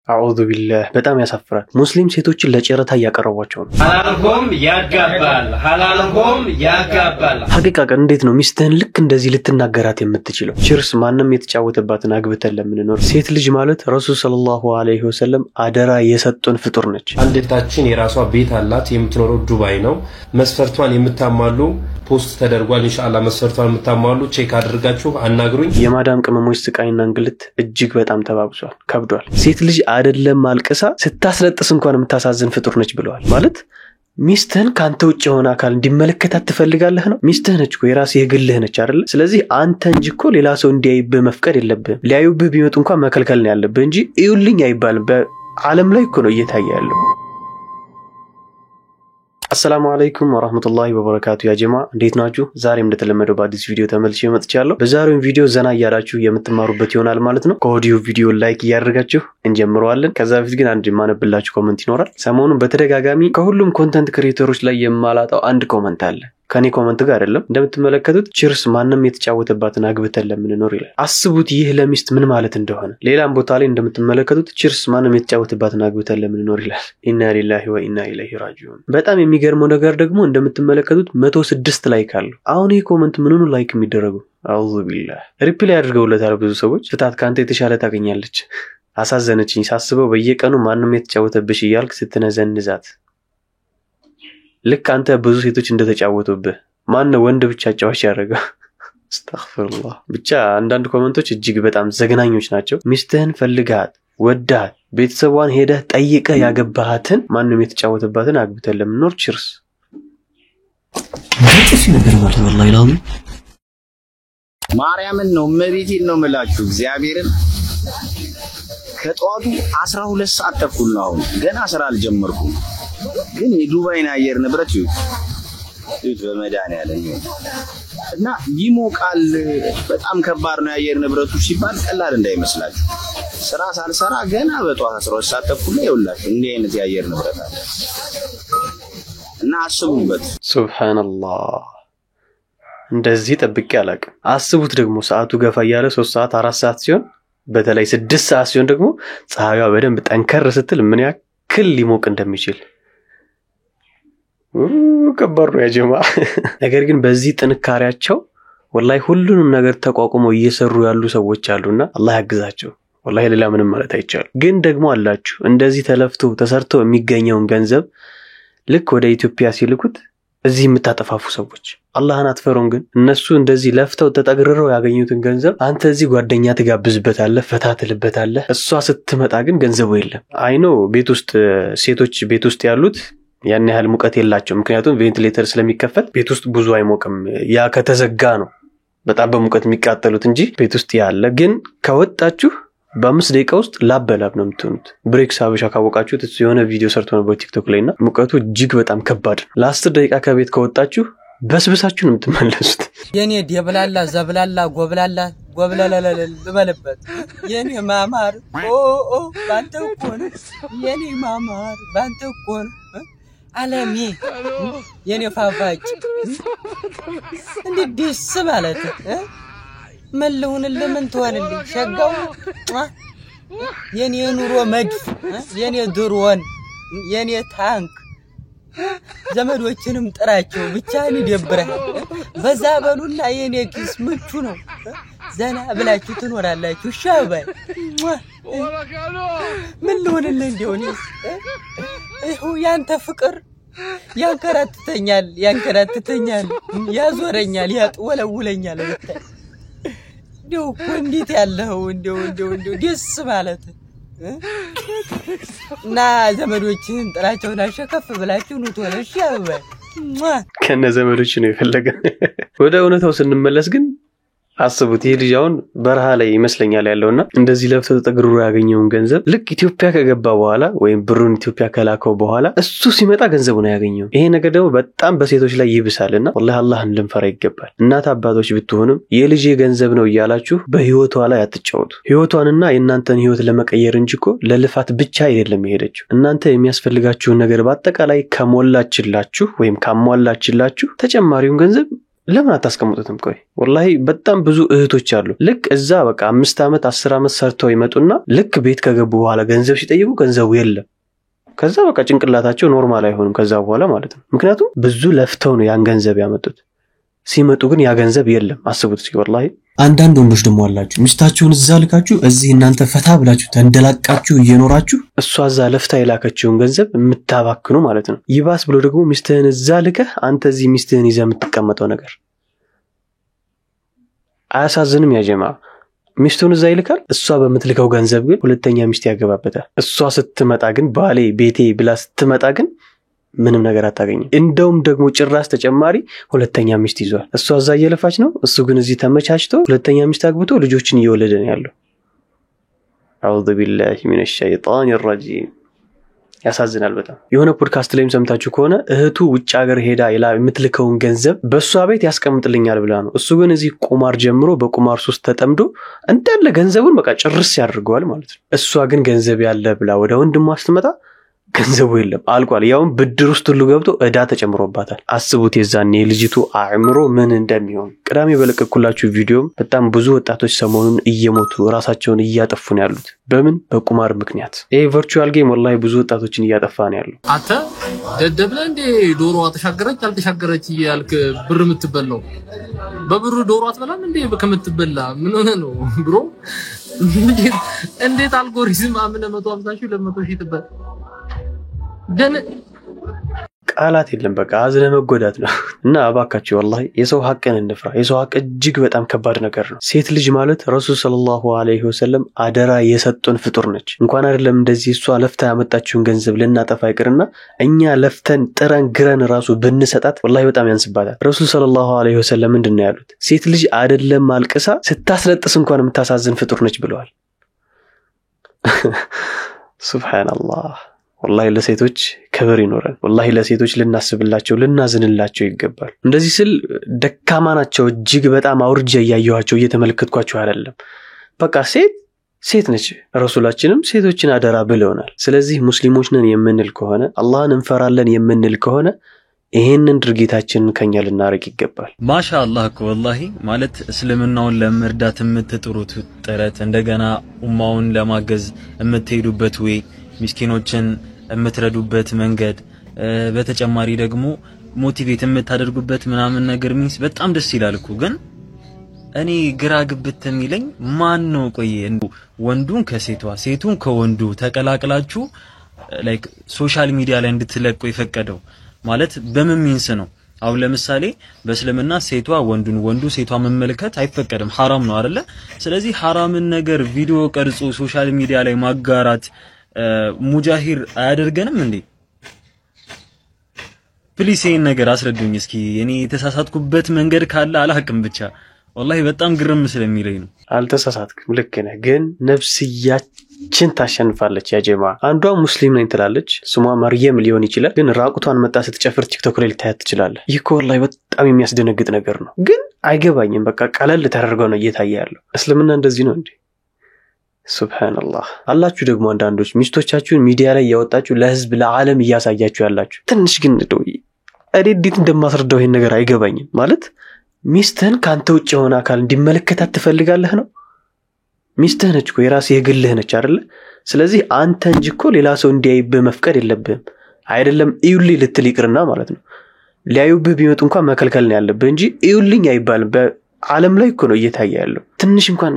أعوذ بالله በጣም ያሳፍራል። ሙስሊም ሴቶችን ለጨረታ እያቀረቧቸው ነው። ሐላልኩም ያጋባል፣ ሐላልኩም ያጋባል። ሀቂቃ ቀን እንዴት ነው ሚስትህን ልክ እንደዚህ ልትናገራት የምትችለው? Cheers ማንም የተጫወተባትን አግብተን ለምንኖር። ሴት ልጅ ማለት ረሱል صلى الله عليه وسلم አደራ የሰጡን ፍጡር ነች። አንድ እህታችን የራሷ ቤት አላት። የምትኖረው ዱባይ ነው። መስፈርቷን የምታሟሉ post ተደርጓል። ኢንሻአላህ መስፈርቷን የምታሟሉ check አድርጋችሁ አናግሩኝ። የማዳም ቅመሞች ስቃይና እንግልት እጅግ በጣም ተባብሷል፣ ከብዷል። ሴት ልጅ አይደለም አልቅሳ ስታስለጥስ እንኳን የምታሳዝን ፍጡር ነች ብለዋል። ማለት ሚስትህን ከአንተ ውጭ የሆነ አካል እንዲመለከታት ትፈልጋለህ ነው? ሚስትህ ነች እኮ፣ የራስህ የግልህ ነች አይደለ? ስለዚህ አንተ እንጂ እኮ ሌላ ሰው እንዲያይብህ መፍቀድ የለብህም። ሊያዩብህ ቢመጡ እንኳን መከልከል ነው ያለብህ እንጂ እዩልኝ አይባልም። በዓለም ላይ እኮ ነው እየታየ ያለው። السلام عليكم ورحمة الله وبركاته። يا جماعة እንዴት ናችሁ? ዛሬም እንደተለመደው በአዲስ ቪዲዮ ተመልሼ መጥቻለሁ። በዛሬው ቪዲዮ ዘና እያላችሁ የምትማሩበት ይሆናል ማለት ነው። ከወዲሁ ቪዲዮ like እያደረጋችሁ እንጀምረዋለን። ከዛ በፊት ግን አንድ የማነብላችሁ comment ይኖራል። ሰሞኑን በተደጋጋሚ ከሁሉም content creator ኦች ላይ የማላጣው አንድ comment አለ። ከኔ comment ጋር አይደለም። እንደምትመለከቱት cheers ማንም የተጫወተባትን አግብተን ለምንኖር ይላል። አስቡት ይህ ለሚስት ምን ማለት እንደሆነ። ሌላም ቦታ ላይ እንደምትመለከቱት cheers ማንም የተጫወተባትን አግብተን ለምንኖር ይላል። إنا لله وإنا إليه راجعون። በጣም የሚገርመው ነገር ደግሞ እንደምትመለከቱት 106 like አለው። አሁን ይህ comment ምኑኑ like የሚደረገው? أعوذ بالله። Reply አድርገውለታል ብዙ ሰዎች። ፍታት፣ ከአንተ የተሻለ ታገኛለች። አሳዘነችኝ ሳስበው በየቀኑ ማንም የተጫወተብሽ እያልክ ስትነዘንዛት ልክ አንተ ብዙ ሴቶች እንደተጫወቱብህ። ማን ወንድ ብቻ አጫዋች ያደረገው? أستغفر الله። ብቻ አንዳንድ comment ኦች እጅግ በጣም ዘግናኞች ናቸው። ሚስትህን ፈልግሃት ወዳት ቤተሰቧን ሄደህ ጠይቀህ ያገባሃትን ማንም የተጫወተባትን አግብተን ለምንኖር cheers ነገር ማለት والله ላሉ ማርያምን ነው እመቤቴን ነው የምላችሁ እግዚአብሔርን ከጠዋቱ 12 ሰዓት ተኩል ነው። አሁን ገና ስራ አልጀመርኩም፣ ግን የዱባይን አየር ንብረት ይዩት ይዩት፣ በመድኃኒዓለም ይዩት። እና ይሞቃል። በጣም ከባድ ነው የአየር ንብረቱ ሲባል ቀላል እንዳይመስላችሁ። ስራ ሳልሰራ ገና በጠዋት 12 ሰዓት ተኩል ላይ ይኸውላችሁ እንዲህ አይነት የአየር ንብረት አለ እና አስቡበት። سبحان الله እንደዚህ ጠብቄ አላውቅም። አስቡት ደግሞ ሰዓቱ ገፋ እያለ 3 ሰዓት 4 ሰዓት ሲሆን፣ በተለይ 6 ሰዓት ሲሆን ደግሞ ፀሐይዋ በደንብ ጠንከር ስትል ምን ያክል ሊሞቅ እንደሚችል ከባድ ነው يا جماعة። ነገር ግን በዚህ ጥንካሬያቸው والله ሁሉንም ነገር ተቋቁመው እየሰሩ ያሉ ሰዎች አሉና አላህ ያግዛቸው። والله ሌላ ምንም ማለት አይቻልም። ግን ደግሞ አላችሁ እንደዚህ ተለፍቶ ተሰርቶ የሚገኘውን ገንዘብ ልክ ወደ ኢትዮጵያ ሲልኩት እዚህ የምታጠፋፉ ሰዎች አላህን አትፈሩም? ግን እነሱ እንደዚህ ለፍተው ተጠግርረው ያገኙትን ገንዘብ አንተ እዚህ ጓደኛ ትጋብዝበታለህ፣ ፈታ ትልበታለህ። እሷ ስትመጣ ግን ገንዘቡ የለም። I know ቤት ውስጥ ሴቶች ቤት ውስጥ ያሉት ያን ያህል ሙቀት የላቸው። ምክንያቱም ቬንቲሌተር ስለሚከፈት ቤት ውስጥ ብዙ አይሞቅም። ያ ከተዘጋ ነው በጣም በሙቀት የሚቃጠሉት እንጂ ቤት ውስጥ ያለ ግን ከወጣችሁ በ5 ደቂቃ ውስጥ ላብ በላብ ነው የምትሆኑት። ብሬክስ ሀበሻ ካወቃችሁት እሱ የሆነ ቪዲዮ ሰርቶ ነበር ቲክቶክ ላይ እና ሙቀቱ እጅግ በጣም ከባድ ነው። ለ10 ደቂቃ ከቤት ከወጣችሁ በስብሳችሁ ነው የምትመለሱት። የኔ ደብላላ ዘብላላ ጎብላላ ጎብለለለል ልበልበት የኔ ማማር ኦ ኦ ባንተ እኮ ነው፣ የኔ ማማር ባንተ እኮ ነው አለሜ፣ የኔ ፋፋጭ እንዴት ደስ ማለት፣ ምን ልሁንልህ? ምን ትሆንልኝ? ሸጋው የኔ ኑሮ መድፍ፣ የኔ ድሮን፣ የኔ ታንክ፣ ዘመዶችንም ጥራቸው ብቻህን ይደብርሃል። በዛ በሉና የኔ ኪስ ምቹ ነው። ዘና ብላችሁ ትኖራላችሁ። ሻባይ ምን ልሆንልህ? እንዲሆን ይኸው ያንተ ፍቅር ያንከራትተኛል፣ ያንከራትተኛል፣ ያዞረኛል፣ ያጥወለውለኛል። ብታይ እንዲው እኮ እንዴት ያለኸው እንዲው እንዲው እንዲው ደስ ማለት እና ዘመዶችህን ጥራቸውን አሸከፍ ብላችሁ ኑ ቶሎ። እሺ አበባዬ። ከነ ዘመዶች ነው የፈለገ። ወደ እውነታው ስንመለስ ግን አስቡት ይህ ልጅ አሁን በረሃ ላይ ይመስለኛል ያለውና እንደዚህ ለፍቶ ተጠግሮ ያገኘውን ገንዘብ ልክ ኢትዮጵያ ከገባ በኋላ ወይም ብሩን ኢትዮጵያ ከላከው በኋላ እሱ ሲመጣ ገንዘቡን አያገኘውም። ይሄ ነገር ደግሞ በጣም በሴቶች ላይ ይብሳልና والله አላህን ልንፈራ ይገባል። እናት አባቶች ብትሆንም የልጄ ገንዘብ ነው እያላችሁ በህይወቷ ላይ አትጫወቱ። ህይወቷንና የእናንተን ህይወት ለመቀየር እንጂ እኮ ለልፋት ብቻ አይደለም የሄደችው። እናንተ የሚያስፈልጋችሁን ነገር በአጠቃላይ ከሞላችላችሁ ወይም ካሟላችላችሁ ተጨማሪውን ገንዘብ ለምን አታስቀምጡትም? ቆይ ወላሂ በጣም ብዙ እህቶች አሉ። ልክ እዛ በቃ 5 ዓመት 10 ዓመት ሰርተው ይመጡና ልክ ቤት ከገቡ በኋላ ገንዘብ ሲጠይቁ ገንዘቡ የለም። ከዛ በቃ ጭንቅላታቸው normal አይሆንም ከዛ በኋላ ማለት ነው። ምክንያቱም ብዙ ለፍተው ነው ያን ገንዘብ ያመጡት። ሲመጡ ግን ያ ገንዘብ የለም። አስቡት እስኪ ወላሂ። አንዳንድ ወንዶች ደግሞ አላችሁ ሚስታችሁን እዛ ልካችሁ እዚህ እናንተ ፈታ ብላችሁ ተንደላቃችሁ እየኖራችሁ እሷ እዛ ለፍታ የላከችውን ገንዘብ የምታባክኑ ማለት ነው። ይባስ ብሎ ደግሞ ሚስትህን እዛ ልከህ አንተ እዚህ ሚስትህን ይዘህ የምትቀመጠው ነገር አያሳዝንም? ያ ጀማ ሚስቱን እዛ ይልካል፣ እሷ በምትልከው ገንዘብ ግን ሁለተኛ ሚስት ያገባበታል። እሷ ስትመጣ ግን ባሌ ቤቴ ብላ ስትመጣ ግን ምንም ነገር አታገኝም። እንደውም ደግሞ ጭራስ ተጨማሪ ሁለተኛ ሚስት ይዟል። እሷ እዛ እየለፋች ነው፣ እሱ ግን እዚህ ተመቻችቶ ሁለተኛ ሚስት አግብቶ ልጆችን እየወለደ ነው ያለው። أعوذ بالله من الشيطان الرجيم። ያሳዝናል በጣም። የሆነ ፖድካስት ላይም ሰምታችሁ ከሆነ እህቱ ውጭ ሀገር ሄዳ የምትልከውን ገንዘብ በእሷ ቤት ያስቀምጥልኛል ብላ ነው። እሱ ግን እዚህ ቁማር ጀምሮ በቁማር ሱስ ተጠምዶ እንዳለ ገንዘቡን በቃ ጭርስ ያደርገዋል ማለት ነው። እሷ ግን ገንዘብ ያለ ብላ ወደ ወንድሟ ስትመጣ ገንዘቡ የለም አልቋል። ያውም ብድር ውስጥ ሁሉ ገብቶ ዕዳ ተጨምሮባታል። አስቡት የዛኔ የልጅቱ አእምሮ ምን እንደሚሆን። ቅዳሜ በለቀኩላችሁ ቪዲዮም በጣም ብዙ ወጣቶች ሰሞኑን እየሞቱ ራሳቸውን እያጠፉ ነው ያሉት። በምን? በቁማር ምክንያት። ይሄ virtual game ወላሂ ብዙ ወጣቶችን እያጠፋ ነው ያለው። አንተ ደደብ ነህ እንዴ? ዶሮ ተሻገረች አልተሻገረች እያልክ ብር የምትበላው በብሩ ዶሮ አትበላም እንዴ? ከምትበላ ምን ሆነ ነው bro? እንዴት አልጎሪዝም አምነ 150 ሺህ 200 ሺህ ትበላ? ቃላት የለም በቃ አዝነ መጎዳት ነው። እና እባካችሁ ወላሂ የሰው ሀቅን እንፍራ። የሰው ሀቅ እጅግ በጣም ከባድ ነገር ነው። ሴት ልጅ ማለት ረሱል ሰለላሁ ዐለይሂ ወሰለም አደራ የሰጡን ፍጡር ነች። እንኳን አይደለም እንደዚህ እሷ ለፍታ ያመጣችውን ገንዘብ ልናጠፋ ይቅርና እኛ ለፍተን ጥረን ግረን ራሱ ብንሰጣት ወላሂ በጣም ያንስባታል። ረሱል ሰለላሁ ዐለይሂ ወሰለም ምንድን ነው ያሉት? ሴት ልጅ አይደለም አልቅሳ ስታስለጥስ እንኳን የምታሳዝን ፍጡር ነች ብለዋል። ሱብሃንአላህ። ወላሂ ለሴቶች ክብር ይኖረን። ወላሂ ለሴቶች ልናስብላቸው ልናዝንላቸው ይገባል። እንደዚህ ስል ደካማ ናቸው እጅግ በጣም አውርጄ እያየኋቸው እየተመለከትኳቸው አይደለም። በቃ ሴት ሴት ነች። ረሱላችንም ሴቶችን አደራ ብለውናል። ስለዚህ ሙስሊሞች ነን የምንል ከሆነ አላህን እንፈራለን የምንል ከሆነ ይሄንን ድርጊታችንን ከኛ ልናርቅ ይገባል። ማሻአላህ እኮ ወላሂ ማለት እስልምናውን ለመርዳት የምትጥሩት ጥረት፣ እንደገና ኡማውን ለማገዝ የምትሄዱበት ወይ ምስኪኖችን የምትረዱበት መንገድ፣ በተጨማሪ ደግሞ motivate የምታደርጉበት ምናምን ነገር means በጣም ደስ ይላል እኮ። ግን እኔ ግራ ግብት የሚለኝ ማን ነው? ቆይ ወንዱን ከሴቷ ሴቱን ከወንዱ ተቀላቅላችሁ like social media ላይ እንድትለቁ የፈቀደው ማለት በምን means ነው? አሁን ለምሳሌ በእስልምና ሴቷ ወንዱን ወንዱ ሴቷ መመልከት አይፈቀድም፣ ሐራም ነው አይደለ? ስለዚህ ሐራምን ነገር ቪዲዮ ቀርጾ social media ላይ ማጋራት ሙጃሂር አያደርገንም እንዴ? please ይሄን ነገር አስረዱኝ እስኪ። እኔ የተሳሳትኩበት መንገድ ካለ አላህቅም፣ ብቻ ወላሂ በጣም ግርም ስለሚለኝ ነው። አልተሳሳትክም፣ ልክ ነህ። ግን ነፍስያችን ታሸንፋለች። ያ ጀማ አንዷ ሙስሊም ነኝ ትላለች፣ ስሟ መርየም ሊሆን ይችላል። ግን ራቁቷን መጣ ስትጨፍር ቲክቶክ ላይ ልታያት ትችላለህ። ይህ እኮ ወላሂ በጣም የሚያስደነግጥ ነገር ነው። ግን አይገባኝም። በቃ ቀለል ተደርገው ነው እየታየ ያለው። እስልምና እንደዚህ ነው እንዴ? ሱብሃንአላህ። አላችሁ ደግሞ አንዳንዶች ሚስቶቻችሁን ሚዲያ ላይ እያወጣችሁ ለህዝብ ለዓለም እያሳያችሁ ያላችሁ። ትንሽ ግን እኔ እንዴት እንደማስረዳው ይሄን ነገር አይገባኝም። ማለት ሚስትህን ከአንተ ውጭ የሆነ አካል እንዲመለከታት ትፈልጋለህ ነው? ሚስትህ ነች እኮ የራስህ የግልህ ነች አይደለ? ስለዚህ አንተ እንጂ እኮ ሌላ ሰው እንዲያይብህ መፍቀድ የለብህም። አይደለም እዩልኝ ልትል ይቅርና ማለት ነው ሊያዩብህ ቢመጡ እንኳን መከልከል ነው ያለብህ እንጂ እዩልኝ አይባልም። በዓለም ላይ እኮ ነው እየታየ ያለው። ትንሽ እንኳን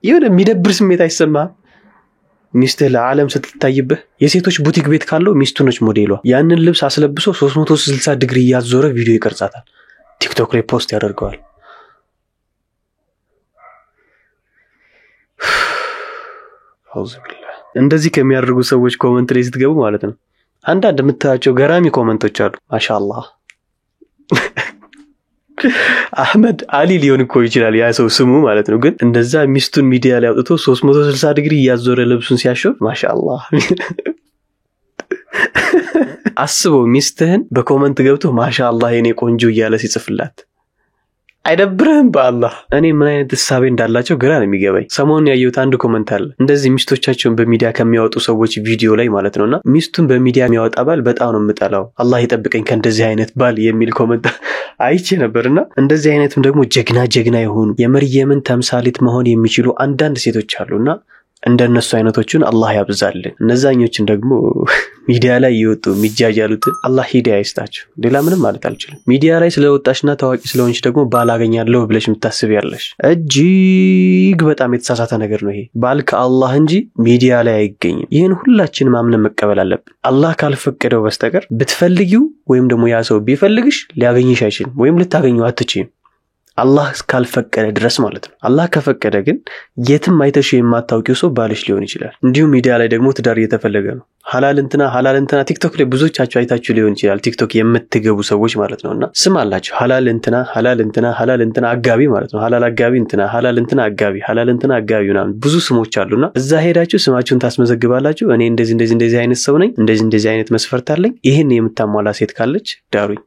የሆነ የሚደብር ስሜት አይሰማህም? ሚስትህ ለዓለም ስትታይብህ። የሴቶች ቡቲክ ቤት ካለው ሚስቱ ነች ሞዴሏ። ያንን ልብስ አስለብሶ 360 ዲግሪ እያዞረ ቪዲዮ ይቀርጻታል፣ ቲክቶክ ላይ post ያደርገዋል። አውዙ ቢላህ። እንደዚህ ከሚያደርጉ ሰዎች comment ላይ ስትገቡ ማለት ነው አንዳንድ የምታያቸው ገራሚ comment ኦች አሉ። ማሻአላህ አህመድ አሊ ሊሆን እኮ ይችላል ያ ሰው ስሙ ማለት ነው። ግን እንደዛ ሚስቱን ሚዲያ ላይ አውጥቶ 360 ዲግሪ እያዞረ ልብሱን ሲያሾፍ ማሻአላህ። አስበው ሚስትህን በ comment ገብቶ ማሻአላህ የኔ ቆንጆ እያለ ሲጽፍላት አይደብርህም? በአላህ እኔ ምን አይነት እሳቤ እንዳላቸው ግራ ነው የሚገባኝ። ሰሞኑን ያየሁት አንድ comment አለ እንደዚህ ሚስቶቻቸውን በሚዲያ ከሚያወጡ ሰዎች ቪዲዮ ላይ ማለት ነውና ሚስቱን በሚዲያ የሚያወጣ ባል በጣም ነው የምጠላው፣ አላህ ይጠብቀኝ ከእንደዚህ አይነት ባል የሚል comment። አይቼ ነበርና እንደዚህ አይነትም ደግሞ ጀግና ጀግና የሆኑ የመርየምን ተምሳሌት መሆን የሚችሉ አንዳንድ ሴቶች አሉና እንደነሱ አይነቶችን አላህ ያብዛልን። እነዛኞችን ደግሞ ሚዲያ ላይ እየወጡ የሚጃጃሉትን አላህ ሂዳያ ይስጣቸው። ሌላ ምንም ማለት አልችልም። ሚዲያ ላይ ስለወጣሽና ታዋቂ ስለሆንሽ ደግሞ ባል አገኛለሁ ብለሽ የምታስብ ያለሽ እጅግ በጣም የተሳሳተ ነገር ነው። ይሄ ባል ከአላህ እንጂ ሚዲያ ላይ አይገኝም። ይህን ሁላችንም አምነን መቀበል አለብን። አላህ ካልፈቀደው በስተቀር ብትፈልጊው ወይም ደግሞ ያ ሰው ቢፈልግሽ ሊያገኝሽ አይችልም፣ ወይም ልታገኘው አትችይም። አላህ እስካልፈቀደ ድረስ ማለት ነው። አላህ ከፈቀደ ግን የትም አይተሽ የማታውቂው ሰው ባልሽ ሊሆን ይችላል። እንዲሁም ሚዲያ ላይ ደግሞ ትዳር እየተፈለገ ነው። ሐላል እንትና ሐላል እንትና ቲክቶክ ላይ ብዙዎቻችሁ አይታችሁ ሊሆን ይችላል። ቲክቶክ የምትገቡ ሰዎች ማለት ነውና ስም አላቸው። ሐላል እንትና ሐላል እንትና ሐላል እንትና አጋቢ ማለት ነው። ሐላል አጋቢ እንትና ሐላል እንትና አጋቢ ሐላል እንትና አጋቢ ምናምን ብዙ ስሞች አሉና እዛ ሄዳችሁ ስማችሁን ታስመዘግባላችሁ። እኔ እንደዚህ እንደዚህ እንደዚህ አይነት ሰው ነኝ፣ እንደዚህ እንደዚህ አይነት መስፈርት አለኝ፣ ይህን የምታሟላ ሴት ካለች ዳሩኝ።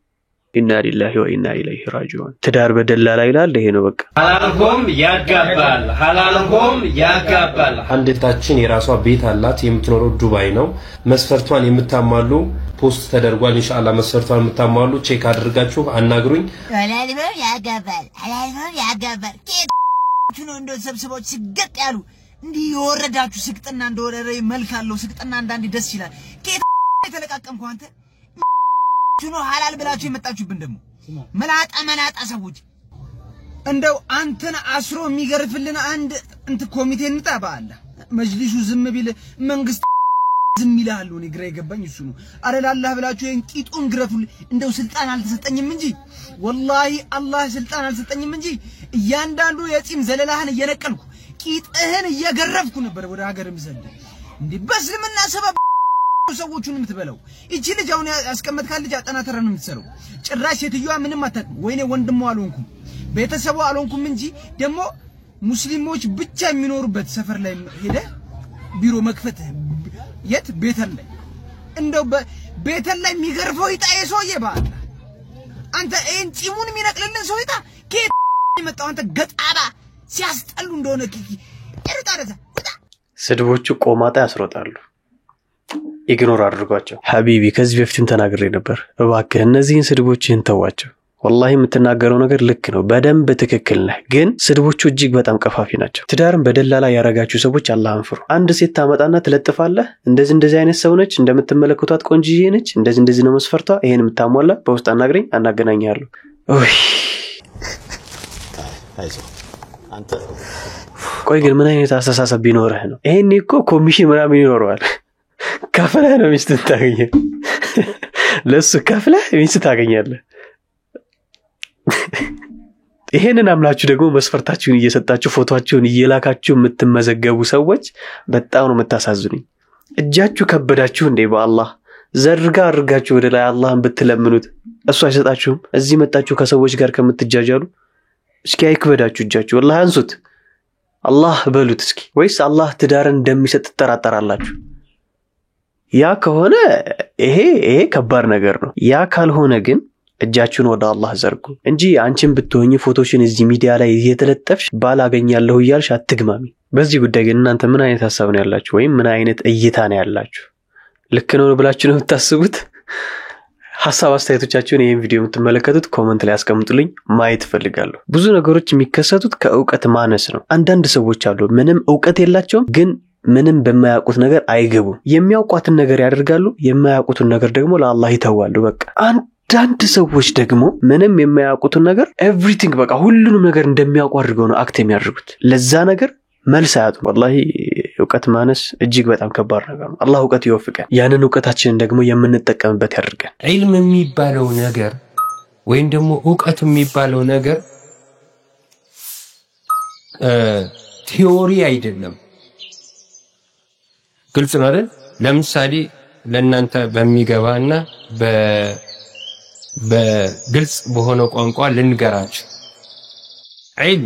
ኢና ሊላሂ ወኢና ኢለይሂ ራጂዑን። ትዳር በደላላ ይላል። ይሄ ነው በቃ። ሐላልኩም ያጋባል፣ ሐላልኩም ያጋባል። አንድ እህታችን የራሷ ቤት አላት። የምትኖረው ዱባይ ነው። መስፈርቷን የምታሟሉ post ተደርጓል። ኢንሻአላህ መስፈርቷን የምታሟሉ check አድርጋችሁ አናግሩኝ። ሐላልኩም ያጋባል፣ ሐላልኩም ያጋባል። ኬት ነው እንደው ሰብስባችሁ ስገጥ ያሉ እንዲህ የወረዳችሁ ስግጥና እንደወረደ መልክ አለው ስግጥና አንዳንዴ ደስ ይላል። ኬት የተለቃቀምኩ አንተ ነው ሐላል ብላችሁ የመጣችሁብን ደግሞ መላጣ መላጣ ሰዎች። እንደው አንተን አስሮ የሚገርፍልን አንድ እንት ኮሚቴ እንጣ። በአላህ መጅሊሱ ዝም ቢል መንግስት ዝም ይላል። እኔ ግራ የገባኝ እሱ ነው። አረ ላላህ ብላችሁ ይሄን ቂጡን ግረፉል። እንደው ስልጣን አልተሰጠኝም እንጂ ወላሂ አላህ ስልጣን አልተሰጠኝም እንጂ እያንዳንዱ የጺም ዘለላህን እየነቀልኩ ቂጥህን እየገረፍኩ ነበር ወደ ሀገር የምሰድ። እንዴ በእስልምና ሰበብ ሰዎቹን የምትበላው እቺ ልጅ አሁን ያስቀመጥካት ልጅ አጠናተረ ነው የምትሰራው። ጭራሽ ሴትዮዋ ምንም አታውቅም። ወይኔ ወንድሟ አልሆንኩም ቤተሰቧ አልሆንኩም እንጂ ደግሞ ሙስሊሞች ብቻ የሚኖሩበት ሰፈር ላይ ሄደ ቢሮ መክፈት የት ቤተል ላይ እንደው ቤተል ላይ የሚገርፈው ይጣ የሰውዬ በአላህ አንተ ይሄን ጺሙን የሚነቅልልን ሰው ይጣ ከየት የመጣው አንተ ገጣባ ሲያስጠሉ እንደሆነ ኪኪ ይርጣረዛ። ስድቦቹ ቆማጣ ያስሮጣሉ። ኢግኖር አድርጓቸው። ሐቢቢ ከዚህ በፊትም ተናግሬ ነበር። እባክህ እነዚህን ስድቦችህን ተዋቸው። ወላሂ የምትናገረው ነገር ልክ ነው፣ በደንብ ትክክል ነህ። ግን ስድቦቹ እጅግ በጣም ቀፋፊ ናቸው። ትዳርን በደላላ ያረጋችሁ ሰዎች አላህን ፍሩ። አንድ ሴት ታመጣና ትለጥፋለህ። እንደዚህ እንደዚህ አይነት ሰው ነች፣ እንደምትመለከቷት ቆንጅዬ ነች፣ እንደዚህ እንደዚህ ነው መስፈርቷ፣ ይሄን የምታሟላ በውስጥ አናግረኝ፣ አናገናኝሃለሁ። ኦይ ቆይ ግን ምን አይነት አስተሳሰብ ቢኖርህ ነው? ይሄኔ እኮ ኮሚሽን ምናምን ይኖረዋል። ከፍለህ ነው ሚስት ታገኘ። ለሱ ከፍለህ ሚስት ታገኛለህ። ይሄንን አምላችሁ ደግሞ መስፈርታችሁን እየሰጣችሁ ፎቶአችሁን እየላካችሁ የምትመዘገቡ ሰዎች በጣም ነው የምታሳዝኑኝ። እጃችሁ ከበዳችሁ እንዴ? በአላህ ዘርጋ አድርጋችሁ ወደ ላይ አላህን ብትለምኑት እሱ አይሰጣችሁም? እዚህ መጣችሁ ከሰዎች ጋር ከምትጃጃሉ እስኪ አይክበዳችሁ እጃችሁ፣ ወላሂ አንሱት፣ አላህ በሉት እስኪ። ወይስ አላህ ትዳርን እንደሚሰጥ ትጠራጠራላችሁ? ያ ከሆነ ይሄ ከባድ ነገር ነው። ያ ካልሆነ ግን እጃችሁን ወደ አላህ ዘርጉ እንጂ አንቺን ብትሆኚ ፎቶሽን እዚህ ሚዲያ ላይ እየተለጠፍሽ ባል አገኛለሁ እያልሽ አትግማሚ። በዚህ ጉዳይ ግን እናንተ ምን አይነት ሀሳብ ነው ያላችሁ? ወይም ምን አይነት እይታ ነው ያላችሁ? ልክ ነው ብላችሁ ነው የምታስቡት? ሀሳብ አስተያየቶቻችሁን ይህን ቪዲዮ የምትመለከቱት comment ላይ አስቀምጡልኝ፣ ማየት እፈልጋለሁ። ብዙ ነገሮች የሚከሰቱት ከእውቀት ማነስ ነው። አንዳንድ ሰዎች አሉ ምንም እውቀት የላቸውም፣ ግን ምንም በማያውቁት ነገር አይገቡም። የሚያውቋትን ነገር ያደርጋሉ፣ የማያውቁትን ነገር ደግሞ ለአላህ ይተዋሉ። በቃ አንዳንድ ሰዎች ደግሞ ምንም የማያውቁትን ነገር everything በቃ ሁሉንም ነገር እንደሚያውቁ አድርገው ነው act የሚያደርጉት። ለዛ ነገር መልስ አያጡም። ወላሂ እውቀት ማነስ እጅግ በጣም ከባድ ነገር ነው። አላህ እውቀት ይወፍቀን፣ ያንን እውቀታችንን ደግሞ የምንጠቀምበት ያደርገን። ዒልም የሚባለው ነገር ወይም ደግሞ እውቀት የሚባለው ነገር theory አይደለም። ግልጽ ነው አይደል? ለምሳሌ ለእናንተ በሚገባና በግልጽ በሆነ ቋንቋ ልንገራችሁ። ዒልም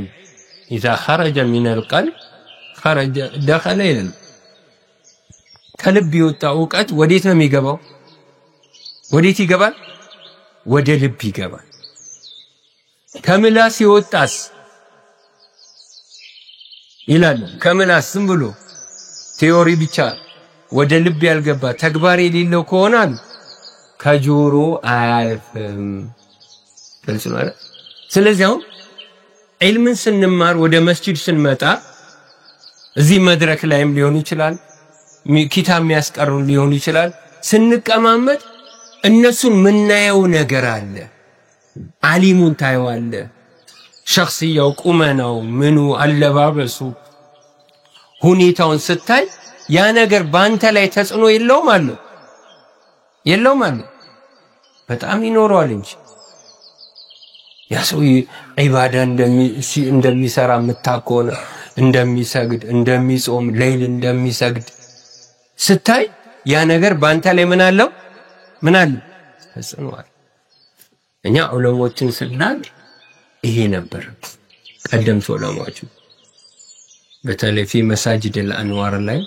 ኢዛ ኸረጀ ሚነል ቀልብ ኸረጀ ደኸለ ይላል። ከልብ የወጣ እውቀት ወዴት ነው የሚገባው? ወዴት ይገባል? ወደ ልብ ይገባል። ከምላስ የወጣስ ይላል። ከምላስ ዝም ብሎ theory ብቻ ወደ ልብ ያልገባ ተግባር የሌለው ከሆነ ከጆሮ አያልፍም። ግልጽ ነው አይደል? ስለዚህ አሁን ዒልምን ስንማር ወደ መስጂድ ስንመጣ እዚህ መድረክ ላይም ሊሆን ይችላል፣ ኪታብ የሚያስቀሩን ሊሆን ይችላል። ስንቀማመጥ እነሱን ምናየው ነገር አለ። ዓሊሙን ታየዋለ። ሸኽስያው፣ ቁመናው፣ ምኑ፣ አለባበሱ፣ ሁኔታውን ስታይ ያ ነገር በአንተ ላይ ተጽዕኖ የለውም አለ የለውም አለ በጣም ይኖረዋል እንጂ ያ ሰው ዒባዳ እንደሚሰራ የምታውቅ እንደሚሰግድ፣ እንደሚጾም፣ ሌይል እንደሚሰግድ ስታይ ያ ነገር በአንተ ላይ ምን አለው ምን አለ ተጽዕኖ አለ። እኛ ዑለሞችን ስናል ይሄ ነበር ቀደምት ዑለማዎቹ በተለይ ፊ መሳጅድ አልአንዋር ላይ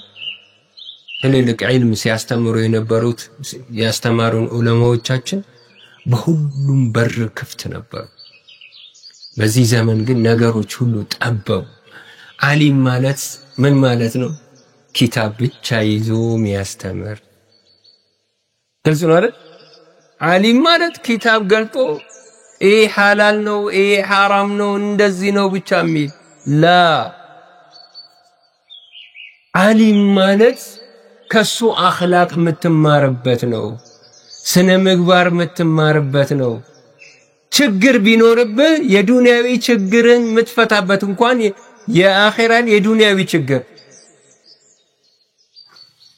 ትልልቅ ዒልም ሲያስተምሩ የነበሩት ያስተማሩን ዑለማዎቻችን በሁሉም በር ክፍት ነበሩ። በዚህ ዘመን ግን ነገሮች ሁሉ ጠበቡ። ዓሊም ማለት ምን ማለት ነው? ኪታብ ብቻ ይዞ የሚያስተምር ግልጽ ነው አይደል? ዓሊም ማለት ኪታብ ገልጦ ይሄ ሐላል ነው፣ ይሄ ሐራም ነው፣ እንደዚህ ነው ብቻ የሚል ላ። ዓሊም ማለት ከሱ አኽላቅ የምትማርበት ነው፣ ስነ ምግባር የምትማርበት ነው። ችግር ቢኖርብህ የዱንያዊ ችግርን የምትፈታበት እንኳን የአኺራን የዱንያዊ ችግር።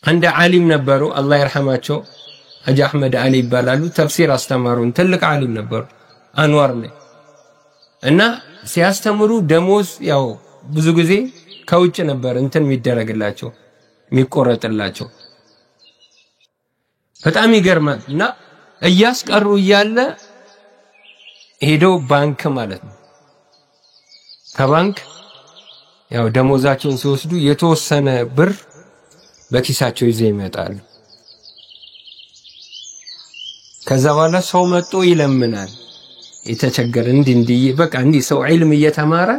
አንድ ዓሊም ነበሩ፣ አላህ ይርሐማቸው፣ ሐጂ አሕመድ አሊ ይባላሉ። ተፍሲር አስተማሩን። ትልቅ ዓሊም ነበሩ አንዋር ላይ እና ሲያስተምሩ ደሞዝ ያው ብዙ ጊዜ ከውጭ ነበር እንትን የሚደረግላቸው የሚቆረጥላቸው። በጣም ይገርማል። እና እያስቀሩ እያለ ሄደው ባንክ ማለት ነው ከባንክ ያው ደሞዛቸውን ሲወስዱ የተወሰነ ብር በኪሳቸው ይዘው ይመጣሉ። ከዛ በኋላ ሰው መጥቶ ይለምናል። የተቸገረ እንዲህ እንዲህ በቃ እንዲህ ሰው ዒልም እየተማረ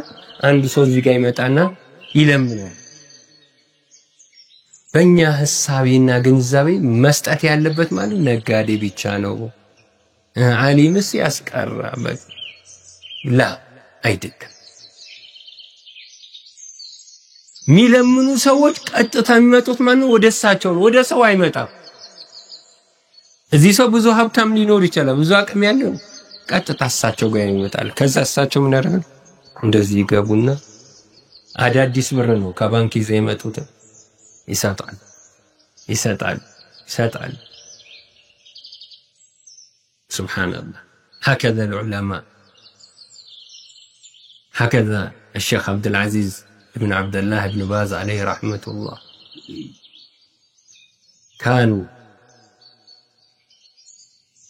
አንድ ሰው እዚህ ጋር ይመጣና ይለምናል። በእኛ ሐሳቢና ግንዛቤ መስጠት ያለበት ማለት ነጋዴ ብቻ ነው፣ ዓሊምስ ያስቀራ ላ አይደለም። የሚለምኑ ሰዎች ቀጥታ የሚመጡት ማነው? ወደ እሳቸው ነው፣ ወደ ሰው አይመጣም። እዚህ ሰው ብዙ ሀብታም ሊኖር ይችላል፣ ብዙ አቅም ያለው ቀጥታ እሳቸው ጋር ይመጣል። ከዛ እሳቸው ምን ያደርጋል? እንደዚህ ይገቡና አዳዲስ ብር ነው ከባንክ ይዘው የመጡት ይሰጣል ይሰጣል ይሰጣል። ሱብሃንአላህ። ሀከዛ العلماء ሀከዛ الشيخ عبد العزيز ابن عبد الله ابن باز عليه رحمة الله كانوا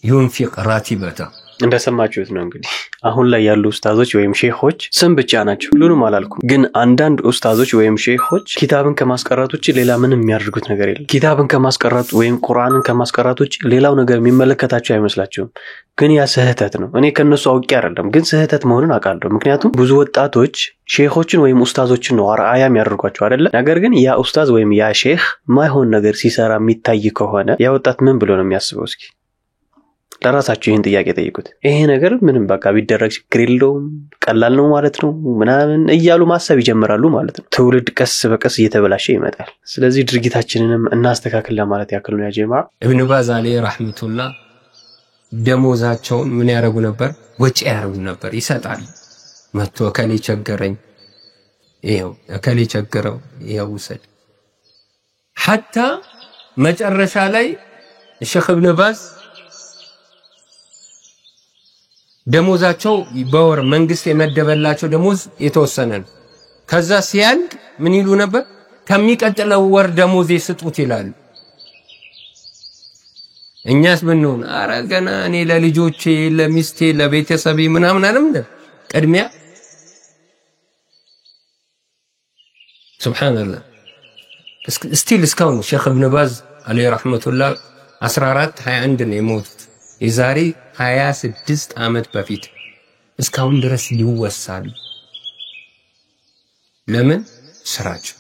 ينفق راتبته። እንደሰማችሁት ነው እንግዲህ አሁን ላይ ያሉ ኡስታዞች ወይም ሼኾች ስም ብቻ ናቸው። ሁሉንም አላልኩም፣ ግን አንዳንድ ኡስታዞች ወይም ሼኾች ኪታብን ከማስቀራት ውጭ ሌላ ምንም የሚያደርጉት ነገር የለም። ኪታብን ከማስቀራት ወይም ቁርአንን ከማስቀራት ውጭ ሌላው ነገር የሚመለከታቸው አይመስላቸውም። ግን ያ ስህተት ነው። እኔ ከነሱ አውቄ አይደለም፣ ግን ስህተት መሆኑን አውቃለሁ። ምክንያቱም ብዙ ወጣቶች ሼኾችን ወይም ኡስታዞችን ነው አርአያ የሚያደርጓቸው አይደለ? ነገር ግን ያ ኡስታዝ ወይም ያ ሼኽ ማይሆን ነገር ሲሰራ የሚታይ ከሆነ ያ ወጣት ምን ብሎ ነው የሚያስበው? እስኪ ለራሳችሁ ይህን ጥያቄ ጠይቁት። ይሄ ነገር ምንም በቃ ቢደረግ ችግር የለውም ቀላል ነው ማለት ነው ምናምን እያሉ ማሰብ ይጀምራሉ ማለት ነው። ትውልድ ቀስ በቀስ እየተበላሸ ይመጣል። ስለዚህ ድርጊታችንንም እናስተካክል ለማለት ያክል ነው። ያ ጀማ ኢብኑ ባዝ عليه رحمة الله ደሞዛቸውን ምን ያደርጉ ነበር? ወጪ ያደርጉ ነበር፣ ይሰጣል። መጥቶ እከሌ ቸገረኝ፣ ይኸው እከሌ ቸገረው፣ ይኸው ውሰድ። حتى መጨረሻ ላይ ሼኽ ኢብኑ ባዝ ደሞዛቸው በወር መንግስት የመደበላቸው ደሞዝ የተወሰነ ነው። ከዛ ሲያልቅ ምን ይሉ ነበር? ከሚቀጥለው ወር ደሞዜ ስጡት ይላሉ። እኛስ ብንሆን ኧረ ገና እኔ ለልጆቼ ለሚስቴ ለቤተሰቤ ምናምን አለም ቅድሚያ። ሱብሃንአላህ። still እስካሁን ሼኽ ኢብኑ ባዝ عليه رحمة الله 1421 ነው የሞቱት፣ የዛሬ 26 ዓመት በፊት እስካሁን ድረስ ይወሳሉ። ለምን? ስራቸው።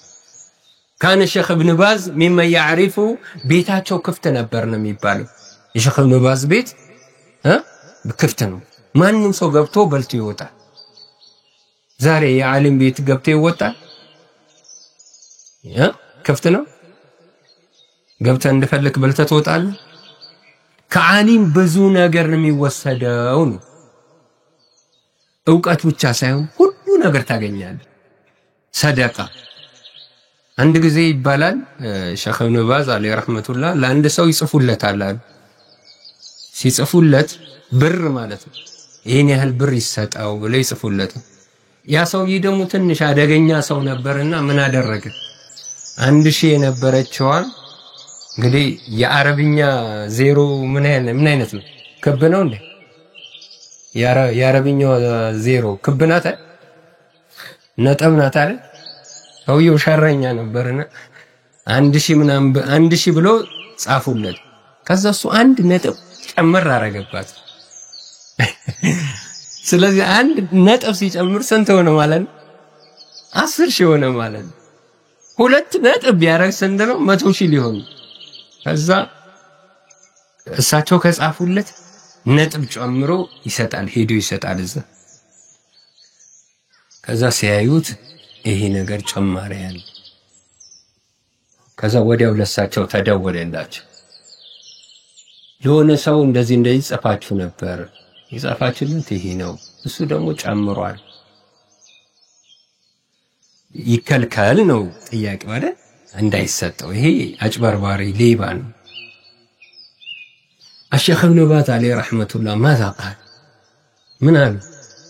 كان ሼኽ ኢብኑ ባዝ ممن يعرف ቤታቸው ክፍት ነበር ነው የሚባለው። የሼኽ ኢብኑ ባዝ ቤት ክፍት ነው። ማንም ሰው ገብቶ በልቶ ይወጣል። ዛሬ የዓሊም ቤት ገብቶ ይወጣል? ያ ክፍት ነው። ገብተህ እንደፈለክ በልተህ ትወጣለህ። ከዓሊም ብዙ ነገር ነው የሚወሰደው ነው። እውቀት ብቻ ሳይሆን ሁሉ ነገር ታገኛለህ። ሰደቃ አንድ ጊዜ ይባላል ሸኽ ኢብኑ ባዝ አለይሂ ረህመቱላህ ለአንድ ሰው ይጽፉለታል አሉ። ሲጽፉለት ብር ማለት ነው፣ ይሄን ያህል ብር ይሰጠው ብለው ይጽፉለት። ያ ሰውዬ ደግሞ ትንሽ አደገኛ ሰው ነበርና ምን አደረገ? 1000 የነበረችዋን እንግዲህ የአረብኛ ዜሮ ምን አይነት ነው? ክብ ነው እንዴ? የአረብኛው ዜሮ ክብ ናት አይደል? ነጥብ ናት አይደል? ሰውየው ሸረኛ ነበርና 1000 ምናምን 1000 ብሎ ጻፉለት። ከዛ እሱ አንድ ነጥብ ጨምር አረገባት። ስለዚህ አንድ ነጥብ ሲጨምር ስንት ሆነ ማለት ነው? 10,000 ሆነ ማለት ነው። ሁለት ነጥብ ቢያደርግ ስንት ነው? 100,000 ሊሆን። ከዛ እሳቸው ከጻፉለት ነጥብ ጨምሮ ይሰጣል፣ ሄዶ ይሰጣል እዛ። ከዛ ሲያዩት ይሄ ነገር ጨማሪ ያለ። ከዛ ወዲያው ለሳቸው ተደወለላቸው። የሆነ ሰው እንደዚህ እንደዚህ ጽፋችሁ ነበር፣ የጻፋችሁለት ይሄ ነው፣ እሱ ደግሞ ጨምሯል፣ ይከልከል ነው ጥያቄው አይደል? እንዳይሰጠው፣ ይሄ አጭበርባሪ ሌባ ነው። አሸኽ ኢብኑ ባዝ አለይሂ ረህመቱላህ ማዛ ቃል ምን አሉ?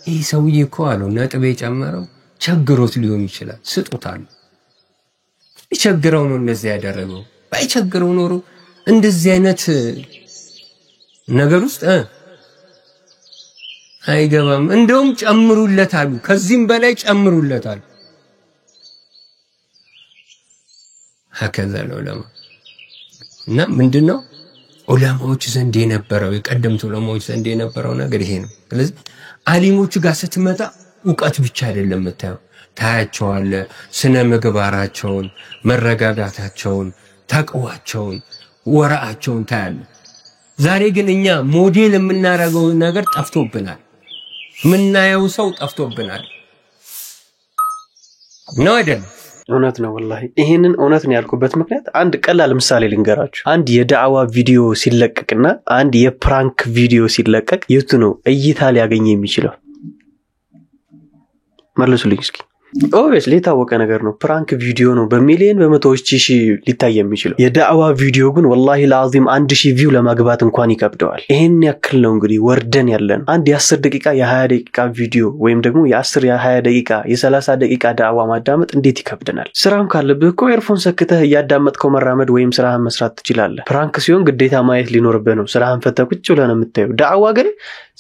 ይህ ሰውዬ እኮ አሉ ነጥብ የጨመረው ቸግሮት ሊሆን ይችላል፣ ስጡት አሉ። ቢቸግረው ነው እንደዚህ ያደረገው። ባይቸግረው ኖሮ እንደዚህ አይነት ነገር ውስጥ አይገባም። እንደውም ጨምሩለት አሉ፣ ከዚህም በላይ ጨምሩለት አሉ። هكذا العلماء እና ምንድነው ዑለማዎች ዘንድ የነበረው የቀደምት ዑለማዎች ዘንድ የነበረው ነገር ይሄ ነው። ስለዚህ ዓሊሞቹ ጋር ስትመጣ እውቀት ብቻ አይደለም የምታየው፣ ታያቸዋለህ። ስነ ምግባራቸውን፣ መረጋጋታቸውን፣ ተቅዋቸውን፣ ወራአቸውን ታያለህ። ዛሬ ግን እኛ ሞዴል የምናደርገው ነገር ጠፍቶብናል። ምናየው ሰው ጠፍቶብናል ነው አይደል? እውነት ነው ወላሂ። ይሄንን እውነት ነው ያልኩበት ምክንያት አንድ ቀላል ምሳሌ ልንገራችሁ። አንድ የዳዕዋ ቪዲዮ ሲለቀቅና አንድ የ prank ቪዲዮ ሲለቀቅ የቱ ነው እይታ ሊያገኝ የሚችለው? መልሱልኝ እስኪ። Obviously የታወቀ ነገር ነው። Prank ቪዲዮ ነው በሚሊዮን በመቶዎች ሺህ ሊታይ የሚችለው። የዳዕዋ ቪዲዮ ግን ወላሂ ለአዚም 1000 view ለማግባት እንኳን ይከብደዋል። ይሄን ያክል ነው እንግዲህ ወርደን ያለን። አንድ የ10 ደቂቃ የ20 ደቂቃ ቪዲዮ ወይም ደግሞ የ10 የ20 ደቂቃ የ30 ደቂቃ ዳዕዋ ማዳመጥ እንዴት ይከብደናል? ስራም ካለብህ እኮ earphone ሰክተህ እያዳመጥከው መራመድ ወይም ስራህን መስራት ትችላለህ። Prank ሲሆን ግዴታ ማየት ሊኖርብህ ነው። ስራህን ፈተህ ቁጭ ብለህ ነው የምታየው። ዳዕዋ ግን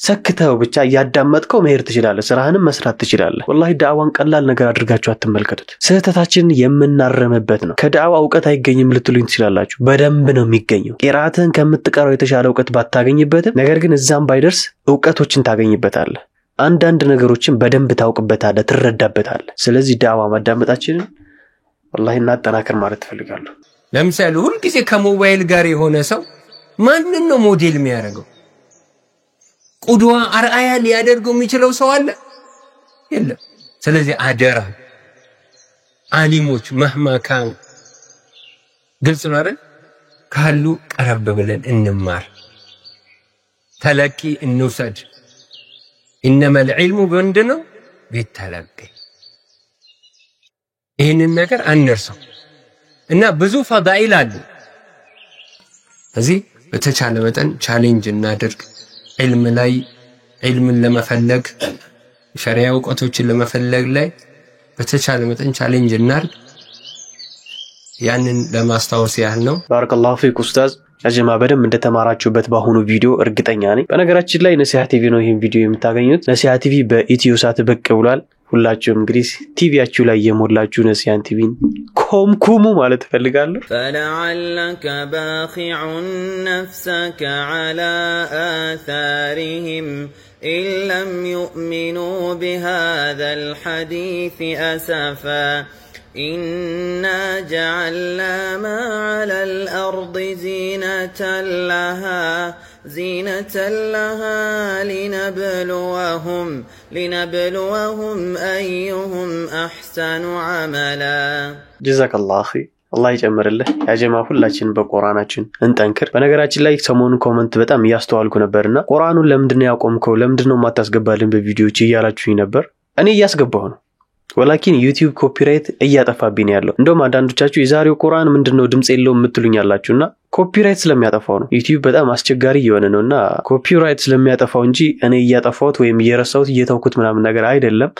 ሰክተው ብቻ እያዳመጥከው መሄድ ትችላለህ። ስራህንም መስራት ትችላለህ። ወላሂ ዳዕዋን ቀላል ነገር አድርጋችሁ አትመልከቱት። ስህተታችንን የምናረምበት ነው። ከዳዕዋ እውቀት አይገኝም ልትሉኝ ትችላላችሁ። በደንብ ነው የሚገኘው። ቂራአትህን ከምትቀራው የተሻለ እውቀት ባታገኝበትም፣ ነገር ግን እዛም ባይደርስ እውቀቶችን ታገኝበታለህ። አንዳንድ ነገሮችን በደንብ ታውቅበታለህ፣ ትረዳበታለህ። ስለዚህ ዳዕዋ ማዳመጣችንን ወላሂ እናጠናክር ማለት እፈልጋለሁ። ለምሳሌ ሁልጊዜ ከሞባይል ጋር የሆነ ሰው ማንን ነው ሞዴል የሚያደርገው? ቁድዋ አርአያ ሊያደርገው የሚችለው ሰው አለ? የለም። ስለዚህ አደራ ዓሊሞች መህማ ካን ግልጽ ነው አይደል? ካሉ ቀረብ ብለን እንማር፣ ተለቂ እንውሰድ። ኢነመል ዒልሙ ምንድነው? ቢተለቂ። ይህንን ነገር አንርሰው እና ብዙ ፈዳኢል አሉ። እዚህ በተቻለ መጠን challenge እናድርግ። ዒልም ላይ ዒልምን ለመፈለግ ሸሪያ እውቀቶችን ለመፈለግ ላይ በተቻለ መጠን challenge እናድርግ። ያንን ለማስታወስ ያህል ነው። ባረከላሁ ፊክ ኡስታዝ። ያጀማ በደንብ እንደተማራችሁበት በአሁኑ ቪዲዮ እርግጠኛ ነኝ። በነገራችን ላይ ነሲሃ ቲቪ ነው ይህን ቪዲዮ የምታገኙት። ነሲሃ ቲቪ በኢትዮ ሳት ብቅ ብሏል። ሁላችሁም እንግዲህ ቲቪያችሁ ላይ የሞላችሁ ነሲሃን ቲቪን ኮምኩሙ ማለት እፈልጋለሁ። فلعلك باخع نفسك على آثارهم إن لم يؤمنوا بهذا الحديث أسفا إنا جعلنا ما على الأرض زينة لها زينة لها لنبلوهم أيهم أحسن عملا. جزاك الله أخي አላህ ይጨምርልህ። ያ ጀማ ሁላችን በቁርአናችን እንጠንክር። በነገራችን ላይ ሰሞኑን comment በጣም እያስተዋልኩ ነበርና ቁርአኑን ለምንድነው ያቆምከው? ለምንድነው የማታስገባልን በቪዲዮዎች እያላችሁኝ ነበር። እኔ እያስገባሁ ነው፣ ወላኪን ዩቲዩብ copyright እያጠፋብኝ ያለው። እንደውም አንዳንዶቻችሁ የዛሬው ቁርአን ምንድነው ድምጽ የለውም የምትሉኝ ያላችሁና copyright ስለሚያጠፋው ነው። ዩቲዩብ በጣም አስቸጋሪ እየሆነ ነውና copyright ስለሚያጠፋው እንጂ እኔ እያጠፋሁት ወይም እየረሳሁት እየተውኩት ምናምን ነገር አይደለም።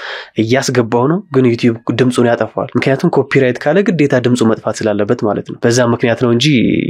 እያስገባው ነው፣ ግን ዩቲዩብ ድምጹን ያጠፋዋል። ምክንያቱም copyright ካለ ግዴታ ድምጹ መጥፋት ስላለበት ማለት ነው። በዛ ምክንያት ነው እንጂ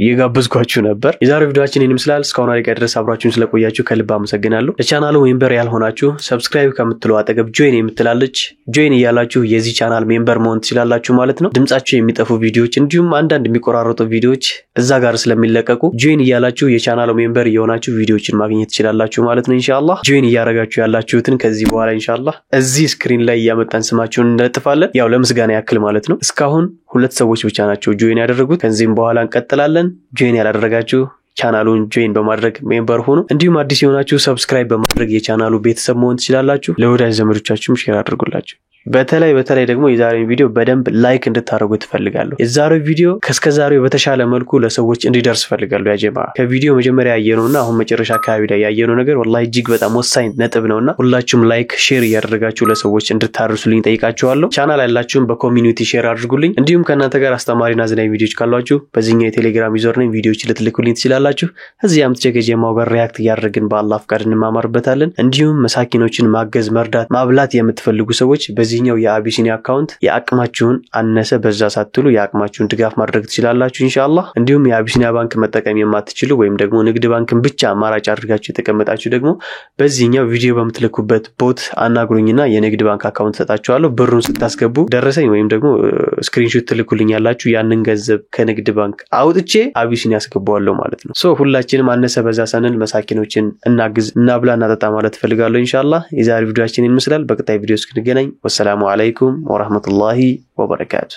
የጋበዝኳችሁ ነበር። የዛሬው ቪዲዮአችን ይህን ይመስላል። እስካሁን አሪፍ ድረስ አብራችሁን ስለቆያችሁ ከልብ አመሰግናለሁ። ለቻናሉ member ያልሆናችሁ subscribe ከምትለው አጠገብ join የምትላለች join እያላችሁ የዚህ ቻናል member መሆን ትችላላችሁ ማለት ነው። ድምጻችሁ የሚጠፉ ቪዲዮዎች እንዲሁም አንዳንድ የሚቆራረጡ ቪዲዮዎች እዛ ጋር ስለሚለቀቁ join እያላችሁ የቻናሉ member እየሆናችሁ ቪዲዮዎችን ማግኘት ትችላላችሁ ማለት ነው። ኢንሻአላህ join እያረጋችሁ ያላችሁትን ከዚህ በኋላ ኢንሻአላህ እዚህ screen ላይ እያመጣን ስማችሁን እንለጥፋለን፣ ያው ለምስጋና ያክል ማለት ነው። እስካሁን 2 ሰዎች ብቻ ናቸው join ያደረጉት። ከዚህም በኋላ እንቀጥላለን። join ያላደረጋችሁ ቻናሉን join በማድረግ member ሆኑ። እንዲሁም አዲስ የሆናችሁ subscribe በማድረግ የቻናሉ ቤተሰብ መሆን ትችላላችሁ። ለወዳጅ ዘመዶቻችሁም share አድርጉላችሁ። በተለይ ደግሞ የዛሬውን ቪዲዮ በደንብ like እንድታደርጉ እፈልጋለሁ። የዛሬው ቪዲዮ ከእስከዛሬው በተሻለ መልኩ ለሰዎች እንዲደርስ እፈልጋለሁ። ያ ጀማ ከቪዲዮ መጀመሪያ ያየነውና አሁን መጨረሻ አካባቢ ላይ ያየነው ነገር ወላሂ እጅግ በጣም ወሳኝ ነጥብ ነውና ሁላችሁም like፣ share እያደረጋችሁ ለሰዎች እንድታደርሱልኝ ጠይቃችኋለሁ። ቻናል ያላችሁም በ community share አድርጉልኝ። እንዲሁም ከእናንተ ጋር አስተማሪና አዝናኝ ቪዲዮዎች ካሏችሁ በዚህኛው የቴሌግራም username ቪዲዮዎች ልትልኩልኝ ትችላላችሁ። እዚያም ከጀማው ጋር react እያደረግን በአላህ ፍቃድ እንማማርበታለን። እንዲሁም መሳኪኖችን ማገዝ፣ መርዳት፣ ማብላት የምትፈልጉ ሰዎች በዚህ የአቢሲኒያ account የአቅማችሁን አነሰ በዛ ሳትሉ የአቅማችሁን ድጋፍ ማድረግ ትችላላችሁ ኢንሻአላህ። እንዲሁም የአቢሲኒያ ባንክ መጠቀም የማትችሉ ወይም ደግሞ ንግድ ባንክን ብቻ አማራጭ አድርጋችሁ የተቀመጣችሁ ደግሞ በዚህኛው ቪዲዮ በምትልኩበት bot አናግሩኝና የንግድ ባንክ account ሰጣችኋለሁ። ብሩን ስታስገቡ ደረሰኝ ወይም ደግሞ screenshot ትልኩልኛላችሁ። ያንን ገንዘብ ከንግድ ባንክ አውጥቼ አቢሲኒያ አስገባዋለሁ ማለት ነው። so ሁላችንም አነሰ በዛ ሳንል መሳኪኖችን እናግዝ፣ እናብላ፣ እናጠጣ ማለት እፈልጋለሁ ኢንሻአላህ። የዛሬው ቪዲዮአችን ይመስላል። በቀጣይ ቪዲዮ እስክንገናኝ ወሰላሙ አለይኩም ወራህመቱላሂ ወበረካቱ።